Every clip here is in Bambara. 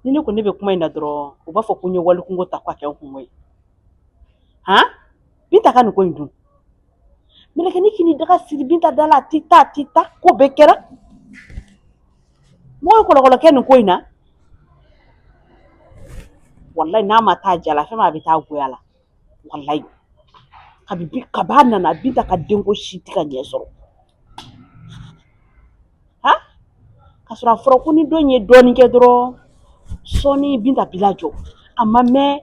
Ni ne ko ne bɛ kuma in na dɔrɔn u b'a fɔ ko n ye wali kunko ta k'a kɛ n kunko ye. Han, Binta ka nin ko in dun, mɛlɛkɛnin k'i ni daga siri Binta da la, a ti taa, a ti taa, ko bɛɛ kɛra. Mɔgɔ ye kɔlɔkɔlɔ kɛ nin ko in na. Walayi, n'a ma taa ja la, fɛn min a bɛ taa goya la. Walayi, kabi kab'a nana, Binta ka denko si tɛ ka ɲɛ sɔrɔ. Ha, ka sɔrɔ a fɔra ko ni dɔ in ye dɔɔnin kɛ dɔrɔn, sɔɔni Binta b'i lajɔ. A ma mɛn,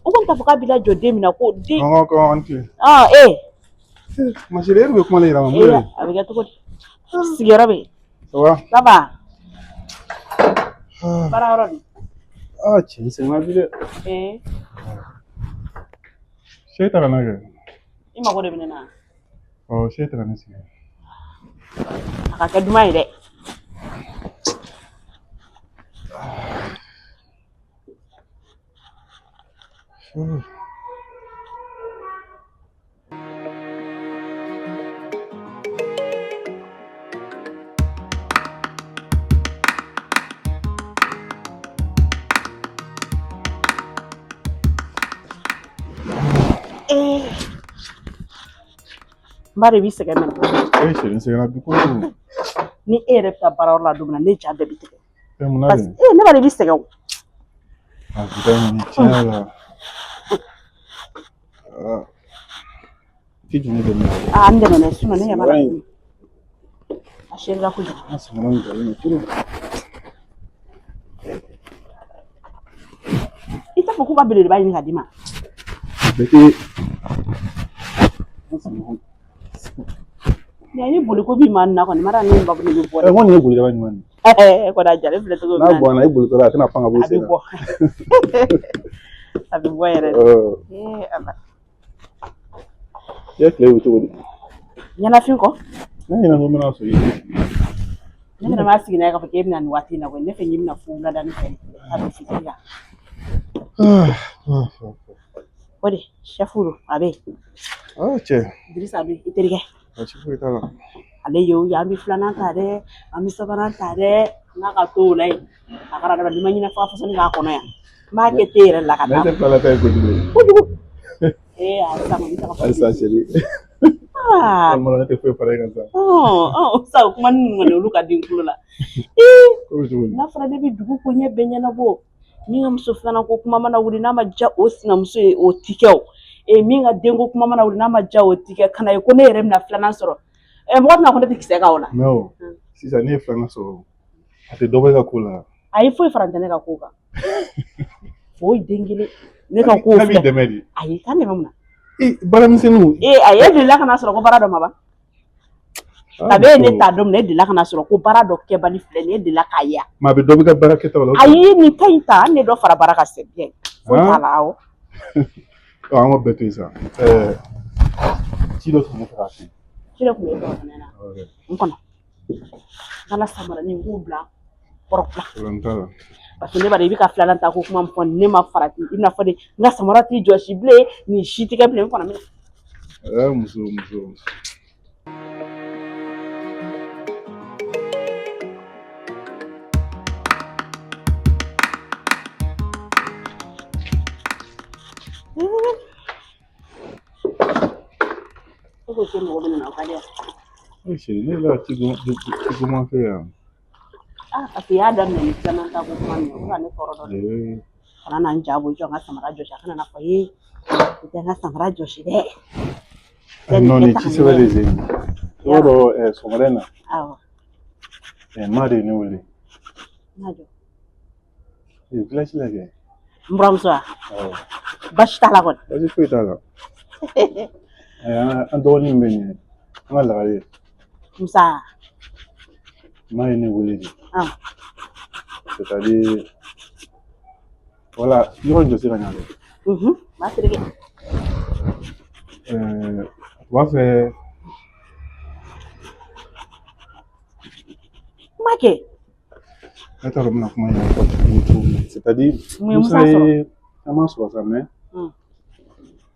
o kɔni t'a fɔ k'a b'i lajɔ den min na ko den. Ɔn, Ah, ee. Ma chérie, e bɛ kuma ne yɛrɛ ma mun Ee, de? a bɛ kɛ cogo di? Sigiyɔrɔ bɛ yen. Ça va? Ça va. Ah, Baara yɔrɔ dun? ah, cɛ, n sɛgɛnna bi dɛ. Ee. Sɛ ta ka na kɛ. I mago de bɛ ne na? Ɔ, sɛ ta ka ne sigi. A ka kɛ duman ye dɛ. Ee, n ba de b'i sɛgɛn minɛ. E chérie, n sɛgɛnna bi kojugu. Ni e yɛrɛ bɛ taa baarayɔrɔ la don min na, ne ja bɛɛ bɛ tigɛ. E, mun na Parce de? que ee, ne b'a dɔn i b'i sɛgɛn o. Ah, bi ta in kɔni, tiɲɛ yɛrɛ la. Ah, ti jɔ ne dɛmɛ. Aa, n dɛmɛ dɛ, sinon ne ɲɛ b'a la. Samara in. A serila kojugu. An samara in jɔlen don trop. I t'a fɔ k'u ka belebeleba ɲini ka d'i ma. Bɛɛ tɛ an samara. Mɛ ni boli ko b'i ma nin na kɔni, mara ni babu de bɛ bɔ Ɛ, dɛ. n ko nin ye bolidaba ɲuman de ye. Ɛɛ, kɔni a jalen filɛ cogo min N'a na. bɔnna i bolitɔ la, a tɛna pan ka bɔ i A bɛ sen na. bɔ. A bɛ bɔ yɛrɛ de. Ɔ, Ee Ala. i ka tile bɛ cogo di? Ɲɛnafin kɔ. Ne ɲinɛ ko n bɛna sɔrɔ i ye. Ne fana m'a sigi n'a ye k'a fɔ k'e bɛna nin waati in na koyi. Ne fɛ k'i bɛna fo wuladani fɛ ka don fitiri la. Ah, ah, ah. O de sɛfu don, a bɛ yen. Ah, cɛ, Dirisa bɛ yen, i terikɛ. baasi foyi t'a la. Ale ye o ye, an bɛ filanan ta dɛ, an bɛ sabanan ta dɛ, n k'a ka to o la yen. A kana daba, n'i ma ɲinɛ fa fasɔnni k'a kɔnɔ yan. N b'a kɛ te yɛrɛ la ka Mais d'a e ma. tɛ filanan ta ye kojugu ye. Kojugu. Ee, a sisan kɔni, n tɛ ka fɔ. Halisa chérie. Aa. Walima ne tɛ foyi fara e kan sa. Ɔ ɔ, sa o kuma ninnu kɔni, olu ka di n tulo la. Ee. Ko bɛ cogo di? N'a fɔra ne bɛ dugu ko ɲɛ bɛɛ ɲɛnabɔ, min ka muso filanan ko kuma mana wuli n'a ma diya o sinamuso ye, o ti kɛ o. Ee, min ka denko kuma mana wuli n'a ma diya, o ti kɛ. Ka na ye ko ne yɛrɛ bɛna filanan sɔrɔ, ɛ, mɔgɔ tɛna ko ne tɛ kisɛ kan o la. Mais o, sisan ne ye filanan sɔrɔ, a tɛ dɔ bɔ e ka ko la. A ye foyi fara ne ka ko kan. Foyi, den kelen ne ka ko K'a b'i filɛ. dɛmɛ de. Ayi, k'an dɛmɛ mun na? E, baaramisɛnninw. Ee, a ye delila ka na sɔrɔ ko baara dɔ ma ban. Ah, Kabi e ne muso. ta don min na, e delila ka na sɔrɔ ko baara dɔ kɛbali filɛ nin ye, e delila k'a ye wa? Mais a bɛ dɔ b'i ka baara kɛtaw la. Ayi, nin ka ɲi ta, hali ne dɔ fara baara kan, c'est bien, foyi t'a Han? la, awɔ. Ɔ, an k'o bɛɛ to yen sa. Ɛɛ, ci dɔ tun bɛ ne fɛ k'a f'i ye. Ci dɔ tun bɛ e fɛ ne na? N kɔnɔ n kana samara ni k'u bila kɔrɔ la. Problème t'a la. Parce que ne b'a dɔn i bɛ ka filanan ta ko kuma min fɔ, ne ma farati, i bɛna fɔ de n ka samara t'i jɔsi bilen, nin si tɛ kɛ bilen, n kɔnɔ minɛ. Ɛɛ, muso, muso. E ko k'e mago bɛ nin na, o ka di yan. E chérie, ne yɛrɛ ka ci ko man fɛ yan. Ah, parce que i y'a daminɛ ni filanan ta ko kuma min ye, o bɛ ka ne tɔɔrɔ dɔɔnin. Ee. Kana na n ja bɔ, i jɔ n ka samara jɔsi, a kana na fɔ ee, i tɛ n ka samara jɔsi dɛ. Eh, non, nin ci sɛbɛn de zen. I b'a dɔn, ɛɛ, sɔgɔmada in na, Awɔ. ɛɛ, maa de ye ne wele. N'a jɔ. Ee, village la kɛ. N buramuso wa? Awɔ. Baasi t'a la kɔni? Baasi foyi t'a la. Ɛɛ, an dɔgɔnin min bɛ nin ye, an ka lagare. Musa. Maa ye ne wele de. Ah. C'est-à-dire, voilà, yɔrɔ in jɔsi ka ɲa dɛ. Mhm. B'a tereke. Ɛɛ, u b'a fɛ. Kuma kɛ. Ne t'a dɔn n bɛna kuma ɲɛfɔ cogo min na. C'est-à-dire, Mun ye Musa Musa sɔrɔ? ye caman sɔrɔ sa, mais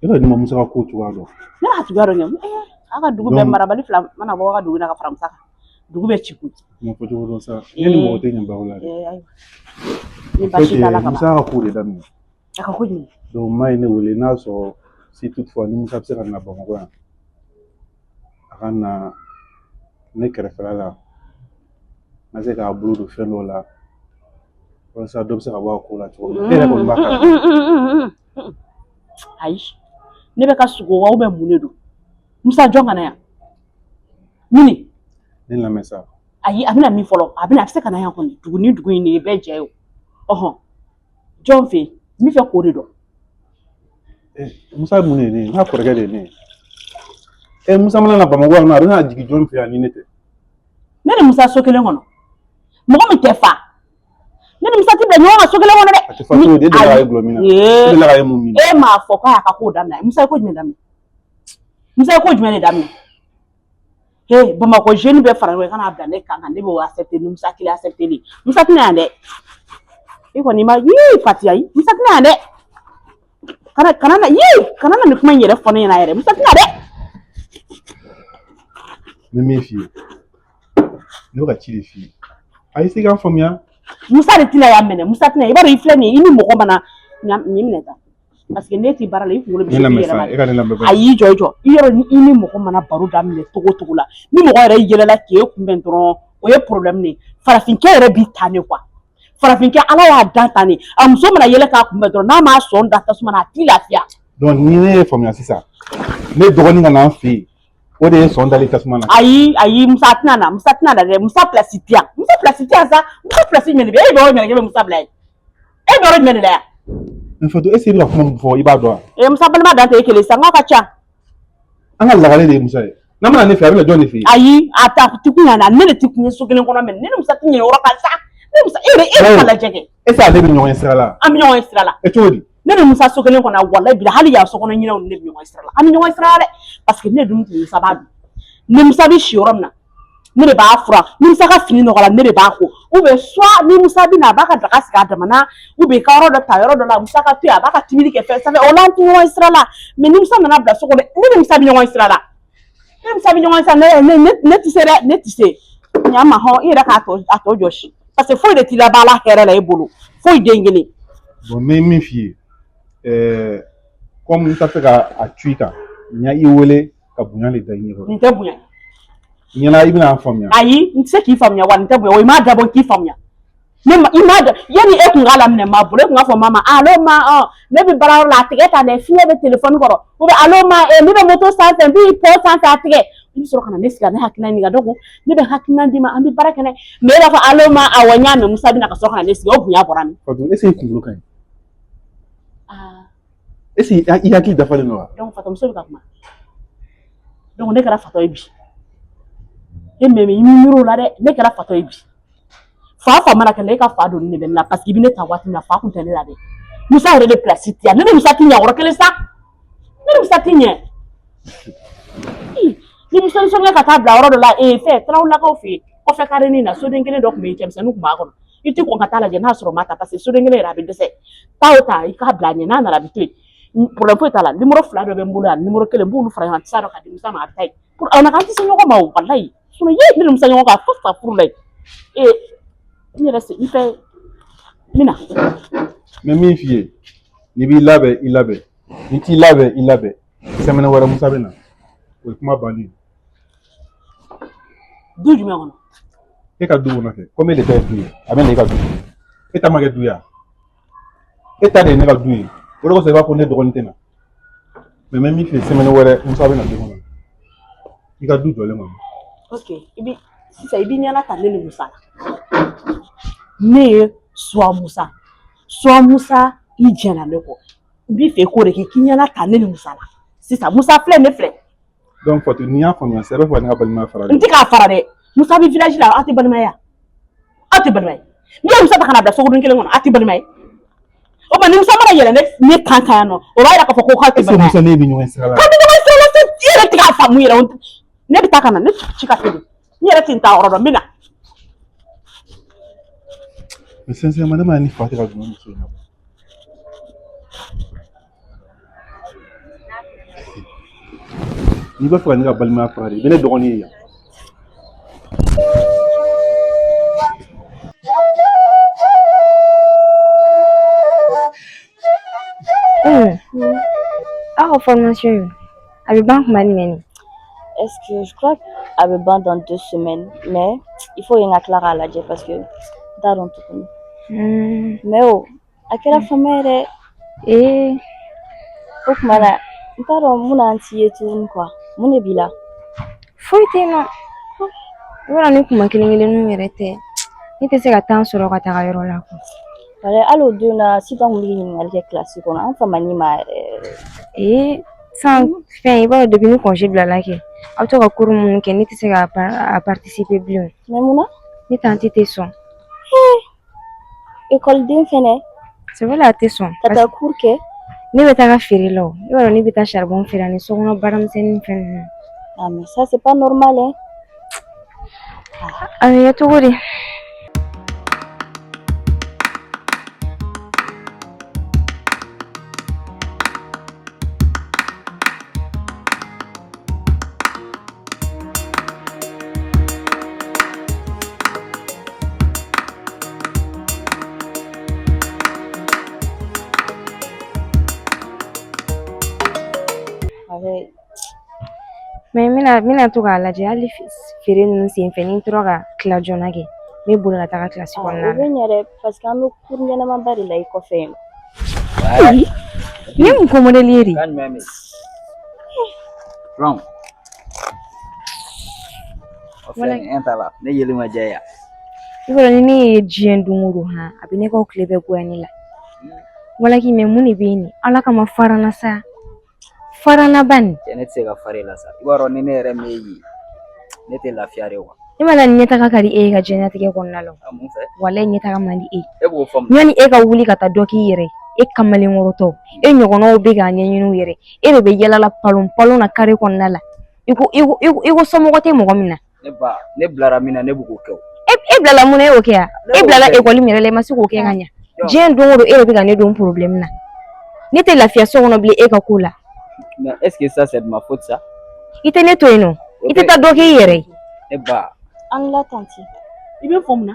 e ka ma Musa ka ko cogoya dɔn. Ne b'a cogoya dɔn kɛ. Ee, a ka dugu bɛɛ Donc, marabali fila mana bɔ a ka dugu in na ka fara Musa kan. Dugu bɛ ci koyi. Kuma fɔ cogo dɔn sa. Ne ni mɔgɔ tɛ ɲɛ baro la dɛ. Ayiwa. Ni baasi t'a la ka ban. Musa ka ko de daminɛ. A ka ko jumɛn? Donc ma ye ne wele n'a sɔrɔ si toutefois ni Musa bɛ se ka na Bamakɔ yan. A ka na ne kɛrɛfɛla la. N ka se k'a bolo don fɛn dɔw la. Walasa dɔ bɛ se ka bɔ a ko la cogo min na. E yɛrɛ kɔni b'a kalama. Ayi. Ne bɛ ka sugo wa bɛ mun de don? Musa jɔn ka na yan? Mini. Ne lamɛn sa. Ayi, a bɛna min fɔlɔ, a bɛna a bɛ se ka na yan kɔni. Dugu ni dugu in de ye bɛɛ jɛ ye o. Ɔhɔn. Jɔn fɛ yen? N bɛ fɛ k'o de dɔn. Musa ye mun de ye ne ye? N ka kɔrɔkɛ de ye ne ye. Musa mana na Bamakɔ yan nɔ, a bɛna jigin jɔn fɛ yan ni ne tɛ? Ne ni Musa so kelen kɔnɔ. Mɔgɔ min tɛ fa. Ne ni Musa tɛ bila ɲɔgɔn kan so kelen kɔnɔ dɛ. A tɛ fa cogo di? E delila k'a ye gulɔ min na? E delila k'a ye mun min na? E m'a fɔ k'a y'a ka ko daminɛ. Musa ye ko jumɛn daminɛ? Musa ye ko jumɛn de daminɛ? He, Bamakɔ jeune bɛɛ fara ɲɔgɔn kan i ka n'a bila ne kan kan, ne b'o accepter ni Musa kelen accepter li. Musa tɛna yan dɛ. I kɔni ma yii Fatiya yi. Musa tɛna yan dɛ. Kana kana na yii kana na nin kuma in yɛrɛ fɔ ne ɲɛna yɛrɛ. Musa tɛna dɛ. N bɛ min f'i ye, ne bɛ ka ci de f'i ye. A y'i se k'a faamuya. Musa de tɛna yan minɛ. Musa tɛna, i b'a dɔn i filɛ nin ye, i ni mɔgɔ mana nin minɛ tan. Parce que ne t'i baara la, i kunkolo bɛ Ne lamɛn sa, e ka ne lamɛn. A y'i jɔ i jɔ. I yɔrɔ ni i ni mɔgɔ mana baro daminɛ togo togo la, ni mɔgɔ yɛrɛ yɛlɛla k'e kunbɛn dɔrɔn, o ye problème de ye. Farafinkɛ yɛrɛ b'i tan de quoi. Farafinkɛ Ala y'a dan tan de. A muso mana yɛlɛ k'a kunbɛn dɔrɔn, n'a m'a sɔn da tasuma na, a t'i lafiya. Donc ni ne ye faamuya sisan, ne dɔgɔnin ka na an fɛ yen, o de ye sɔn dali tasuma na. Ayi ayi, Musa tɛna na, Musa tɛna na dɛ. Musa place tɛ yan. Musa place tɛ yan sa. Musa place jumɛn de bɛ yen? E bɛ yɔrɔ jumɛn de bɛ Musa bila yen? E bɛ yɔrɔ jumɛn de la yan? Mais Fatou, est-ce que i bɛ ka kuma min fɔ, i b'a dɔn wa? Ee, Musa balima dan tɛ e kelen sa, n k'a ka ca. An ka lagare de ye Musa ye. N'a ma na ne fɛ, a bɛ na jɔn de fɛ yen? Ayi, a ta ti kun yan na, ne de ti kun ye so kelen kɔnɔ mɛ ne ni Musa ti ɲɛ yɔrɔ kan sa. Ne Musa, e yɛrɛ e bɛ ka lajɛ kɛ. Est-ce que ale bɛ ɲɔgɔn ye sira la? An bɛ ɲɔgɔn ye sira la. E cogo di? Ne ni Musa so kelen kɔnɔ, walayi bi hali yan so kɔnɔ ɲinɛw ni ne bɛ ɲɔgɔn ye sira la. An bɛ ɲɔgɔn ye sira la dɛ. Parce que ne dun tun Musa b'a dun. Ni Musa bɛ si yɔrɔ min na, ne de b'a furan. Ni Musa ka fini nɔgɔra, ne de b'a ko. Ou bien soit ni Musa bɛ na, a b'a ka daga sigi a damana, ou bien ka yɔrɔ dɔ ta yɔrɔ dɔ la, Musa ka to yen, a b'a ka timili kɛ fɛn sanfɛ. O la an tɛ ɲɔgɔn ye sira la. Mais ni Musa nana bila so kɔnɔ, ne ni Musa bɛ ɲɔgɔn ye sira la. Ne ni Musa bɛ ɲɔgɔn ye sira la. Ne tɛ se dɛ, ne tɛ se. Ɲa ma hɔn, i yɛrɛ k'a tɔ a tɔ jɔsi. Parce que foyi de t'i laban ala hɛrɛ la e bolo. Foyi den kelen. Bon, n bɛ min f'i ye, comme n t'a fɛ ka a cu i kan, n y'i wele ka bonya de da i ɲɛ kɔrɔ. Nin tɛ bonya. Ɲɛna i bɛna faamuya. Ayi, n tɛ se k'i faamuya wa nin tɛ bonya o, i m'a dabɔ k'i faamuya. Ne ma i m'a da yanni e kun k'a laminɛ ma bolo, e kun k'a fɔ mama allo ma, ɔ ne bɛ baarayɔrɔ la, a tigɛ ta dɛ, fiɲɛ bɛ telefɔni kɔrɔ, ou bien allo ma, ne bɛ moto sanfɛ, n bɛ pont sanfɛ, a tigɛ. I bɛ sɔrɔ ka na ne sigi ka ne hakilina ɲininka, donc ne bɛ hakilina d'i ma, an bɛ baara kɛ n'a ye. Mais e b'a fɔ allo ma, awɔ n y'a mɛn, Musa bɛ na ka sɔrɔ ka na ne sigi, o bonya bɔra min? Fatou, est-ce que i kunkolo ka ɲi? Est-ce que i hakili dafalen don wa? Donc fatɔmuso bɛ ka kuma. Donc ne kɛra fatɔ ye bi. E mɛ i miiri o la dɛ, ne kɛra fatɔ ye bi. Fa fa mana kɛ ne e ka fa donni de bɛ ne la, parce que i bɛ ne ta waati min na, fa kun tɛ ne la dɛ. Musa yɛrɛ de place tɛ yan. Ne ni Musa tɛ ɲɛ yɔrɔ kelen sa. Ne ni Musa tɛ ɲɛ. Ni bɛ solution kɛ ka taa bila yɔrɔ dɔ la, ee fɛn Tarawelelakaw fɛ yen, kɔfɛ karenin na, soden kelen dɔ tun bɛ yen, cɛmisɛnninw tun b'a kɔnɔ. I tɛ kɔn ka taa lajɛ n'a sɔrɔ ma ta, parce que soden kelen yɛrɛ a bɛ dɛsɛ. Taa o ta i k'a bila a ɲɛ, n'a nana a bɛ to yen. Problème foyi t'a la. Numéro 2 dɔ bɛ n bolo yan, numéro 1 n b'olu fara ɲɔgɔn kan, tisa dɔ ka di Musa ma, a bɛ taa yen. Pour a na an tɛ se ɲɔgɔn ma o, walayi. Sinon ye ne ni Musa ɲɔgɔn kan fo sa furu la yen. Ee n yɛrɛ se n fɛ n bɛ na. N bɛ min f'i ye, n'i b'i labɛn i labɛn, n'i t'i labɛn i labɛn. Semaine wɛrɛ Musa bɛ na. O ye kuma bannen ye. Du jumɛn kɔnɔ? E ka du kɔnɔ kɛ, komi e de ta ye du ye, a bɛ na e ka du. E ta ma kɛ du ye wa? E ta de ye ne ka du ye. O de kosɔn i b'a fɔ ne dɔgɔnin tɛ na. Mais n bɛ min f'i ye, semaine wɛrɛ Musa bɛ na du kɔnɔ. I ka du jɔlen kɔnɔ. Ok, i bi sisan i b'i ɲɛna ta ne ni Musa la. Ne ye Suwa Musa. Suwa Musa i jɛnna ne kɔ. N b'i fɛ i k'o de kɛ, k'i ɲɛna ta ne ni Musa la. Sisan Musa filɛ, ne filɛ. Donc Fatou, n'i y'a faamuya sisan, i b'a fɔ ka ne ka balimaya fara. N tɛ k'a fara dɛ. Musa bɛ village la, aw tɛ balimaya. Aw tɛ balima ye. N'i ye Musa ta ka na bila sogoden kelen kɔnɔ, aw tɛ balima ye. O tuma ni Musa mana yɛlɛ ne kan kan yan nɔ, o b'a yira k'a fɔ ko k'aw tɛ balima ye. Musa ne bɛ ɲɔgɔn sira la. K'aw bɛ ɲɔgɔn sira la, i yɛrɛ tɛ k'a faamu yɛrɛ. Ne bɛ taa ka na, ne ci ka teli. N yɛrɛ tɛ n taa yɔrɔ dɔn, n bɛ na. Mais sincèrement, ne ma ni fa tɛ ka don muso in na. N'i b'a fɛ ka ne ka balimaya fara de, i bɛ ne dɔgɔnin ye yan. Aw ka formation in a bɛ ban kuma jumɛn ni? Est-ce que je crois a bɛ ban dans 2 semaines, mais il faut que n ka tila k'a lajɛ parce que n t'a dɔn tuguni. Mais o a kɛra fama ye dɛ. Ee. O tuma na n t'a dɔn mun na an t'i ye tuguni quoi. Mun de b'i la? Foyi tɛ yen nɔ. I b'a dɔn ni kuma kelen kelenninw yɛrɛ tɛ, ne tɛ se ka temps sɔrɔ ka taga yɔrɔ la quoi. Walayi hali o don na Sitan kun bɛ k'i ɲininkali kɛ kilasi kɔnɔ, an famani ma yɛrɛ yɛrɛ. Ee, sisan fɛn i b'a dɔn depuis ni congé bilala kɛ, aw bɛ to ka cours minnu kɛ, ne tɛ se ka a participer bilen. Mais mun na? Ne tante tɛ sɔn. Ekɔliden fɛnɛ? C'est vrai, a tɛ sɔn. Ka taa cours kɛ? Ne bɛ taga feere la o. I b'a dɔn ne bɛ taa charbon feere ani sokɔnɔ baaramisɛnnin fɛn ninnu. Ah mais ça c'est pas normal hein. A bɛ kɛ cogo di? Mais n bɛna to k'a lajɛ hali feere ninnu senfɛ, ni n tora ka tila joona kɛ, n bɛ boli ka taga kilasi kɔnɔna na. O bɛ ɲɛ dɛ, parce que an bɛ cours ɲɛnamaba de la i kɔfɛ yen. Nin ye mun ko modèle ye de? Kan jumɛn bɛ yen? Filanw. O filɛ nin ye, e ta la, ne yeli ma diya yan. I b'a dɔn ni ne ye diɲɛ don o don han, a bɛ ne ka tile bɛɛ goya ne la. Walaki mais mun de bɛ yen nin? Ala kama fara n na sa. Fara n na bani. Cɛ, ne tɛ se ka fara i la sa. I b'a dɔn ni ne yɛrɛ m'e ye, ne tɛ lafiya de wa. Ne ma la ni ɲɛtaga ka di e ye ka diɲɛlatigɛ kɔnɔna la. A mun fɛ? Walayi ɲɛtaga man di e ye. E b'o fɔ mun? Yanni e ka wuli ka taa dɔ k'i yɛrɛ ye, e kamalenkɔrɔtɔ, e ɲɔgɔnnaw bɛ k'a ɲɛɲini u yɛrɛ, e de bɛ yala la palon palon na kare kɔnɔna la. I ko somɔgɔ tɛ mɔgɔ min na. Ne ba, ne bilara min na, ne bɛ k'o kɛ o. E bilala mun na, e y'o kɛ yan? E bilala ekɔli min yɛrɛ la, e ma se k'o kɛ ka ɲɛ. Diɲɛ don o don e de bɛ ka ne don problème na. Ne tɛ lafiya so kɔnɔ bilen e ka ko la. Mais est-ce que ça c'est de ma faute ça? I tɛ ne to yen nɔ. I tɛ taa dɔ k'i yɛrɛ ye. Ne ba. An la tantie. I bɛ fɔ mun na?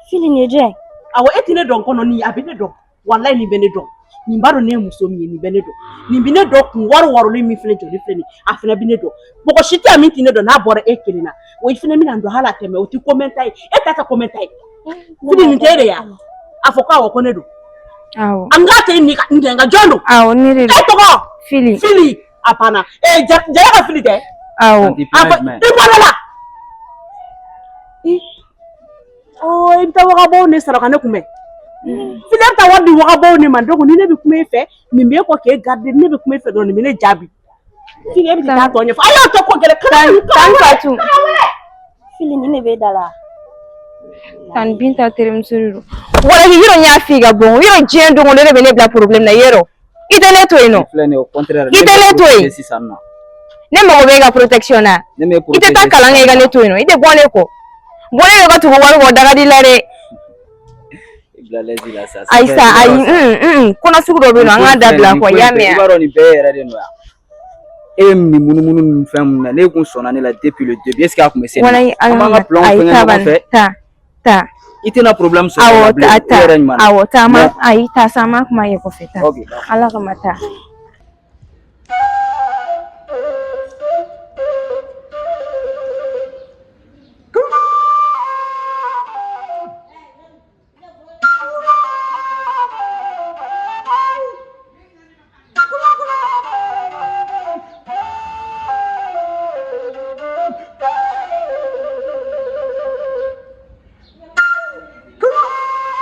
Fili nin ye jɔn ye? Awɔ, e tɛ ne dɔn kɔnɔ nin, a bɛ ne dɔn. Walayi nin bɛ ne dɔn. Nin b'a dɔn ne ye muso min ye, nin bɛ ne dɔn. Nin bɛ ne dɔn kun wari warolen min filɛ jɔlen filɛ nin, a fana bɛ ne dɔn. Mɔgɔ si tɛ yan min tɛ ne dɔn n'a bɔra e kelen na. O i fana bɛna n dɔn hali a tɛmɛ, o tɛ ko mɛn ta ye. E ta tɛ ko mɛn ta ye. Fili nin tɛ e de ye wa? A fɔ ko awɔ ko ne don. Awɔ. An k'a tɛ nin ka n ka jɔn don? Awɔ, ne de don. E tɔgɔ? Fili. Fili. A banna. Ee Jara ka fili tɛ? Awɔ. A fɔ i bɔra la. I bɛ taa wagabɔw ne sara ka ne kunbɛn. Fili e bɛ taa wari di wagabɔw ne ma, donc ni ne bɛ kuma e fɛ, nin b'e kɔ k'e garder, ni ne bɛ kuma e fɛ dɔrɔn nin bɛ ne jaabi. Fili e bɛ taa tɔ ɲɛfɔ. A y'o tɛ ko gɛlɛn. Tan Fatu. Fili nin de b'e da la. Tan Binta terimuso de don. Walahi yɔrɔ n y'a f'i ka bɔ, yɔrɔ diɲɛ don o don e de bɛ ne bila problème na yɔrɔ. I tɛ ne to yen nɔ. Filɛ nin ye, au contraire. I tɛ ne to yen. Sisan nɔ. Ne mago bɛ e ka protection na. Ne m'e I tɛ taa kalan kɛ i ka ne to yen nɔ. I tɛ bɔ ne kɔ. Bɔ ne kɔ ka tugu wari kɔ daga di la dɛ. Bila l'aise la sa. Ayi sa, ayi, kɔnɔ sugu dɔ bɛ yen nɔ, an k'a dabila quoi, i y'a mɛn I b'a dɔn nin bɛɛ yɛrɛ de nɔ ya. E bɛ nin munumunu ni fɛn mun na, ne kun sɔnna ne la depuis le début, est ce que a kun bɛ se nin na? Walayi An b'an ka plan ayi fɛngɛ ta ɲɔgɔn fɛ. Ta ta. I tɛna problème sɔrɔ Awɔ o la bilen, ta i ta. yɛrɛ ɲuman na. Awɔ ta ma, ayi ta sa, an ma kuma ye kɔfɛ ta. Ok, d'accord. Ala kama ta.